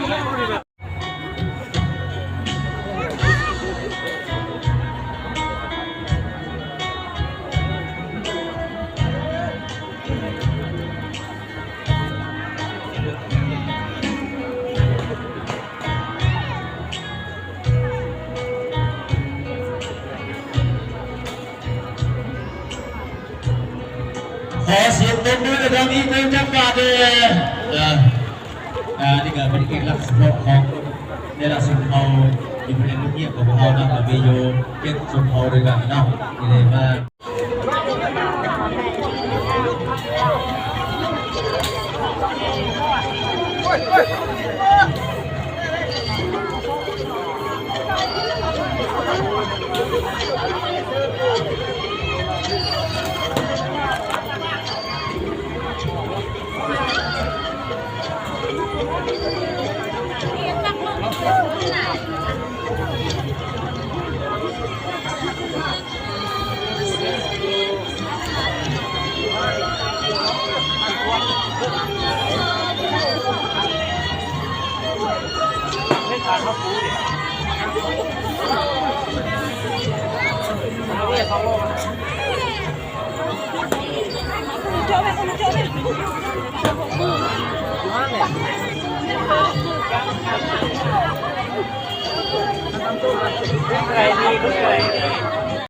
Thov sim tus nws rau ib tug caj pas de. Đi ngờ bên kia lăng xung phong không? Đây là xung phong, thì bên em tốt nghiệp của Hậu Năm là video trên xung phong rồi bạn nó thì đây mà.